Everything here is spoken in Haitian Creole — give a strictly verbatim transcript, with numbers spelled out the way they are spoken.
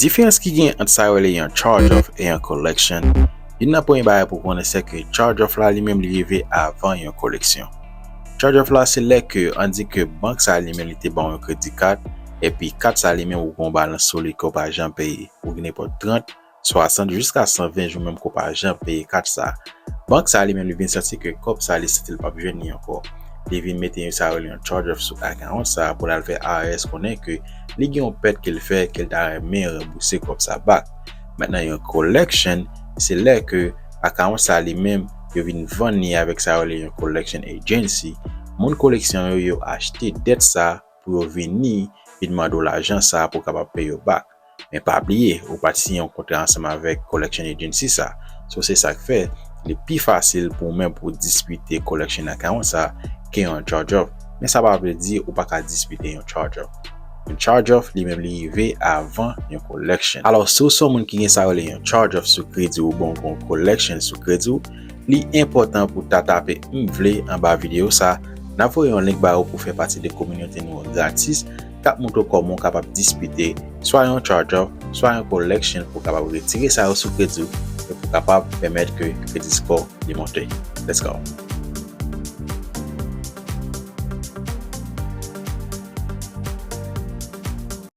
Diferans ki gen ant sa yo rele yon charge off e yon collection, youn nan premye bagay pou konnen se ke charge off la li menm li rive avan yon koleksyon. Charge off la se lè ke, ann di ke bank sa li menm li te ba w yon kredi kat, epi kat sa li menm ou gen yon balans sou li ke w pa janm peye, ou gen nenpòt trant, swasant jiska san ven jou menm ke w pa janm peye kat sa. Bank sa li menm li vin santi ke kòb sa li santi l p ap jwenn li ankò. Li vin mete yon sa yo rele yon charge off sou account sa pou l al fè I R S konnen ke li gen yon pèt ke l fè ke l ta renmen ranbouse kòb sa back. Mentnan yon collection se lè ke account sa li menm yo vin vann li avèk sa yo rele yon collection agency. Moun koleksyon yo yo achte dèt sa pou yo vini vin mande w lajan sa pou w kapab peye yo back. Men pa bliye, ou pa t siyen yon kontra ansanm avèk collection agency sa. So se sa k fè li pi fasil pou ou menm pou w dispite collection account sa ke yon charge off. Men sa pa vle di ou pa ka dispite yon charge off. Yon charge off li menm li rive avan yon collection. Alò si w se yon moun ki gen sa yo rele yon charge off sou kredi w oubyen w gen yon collection sou kredi w, li enpòtan pou w ta tape m vle anba videyo sa. N ap voye yon link ba ou pou w fè pati de kominote nou an gratis k ap montre w kòman w kapab dispite swa yon charge off, swa yon collection pou w kapab retire sa yo sou kredi w e pou w kapab pèmèt ke credit score li monte. Let's go!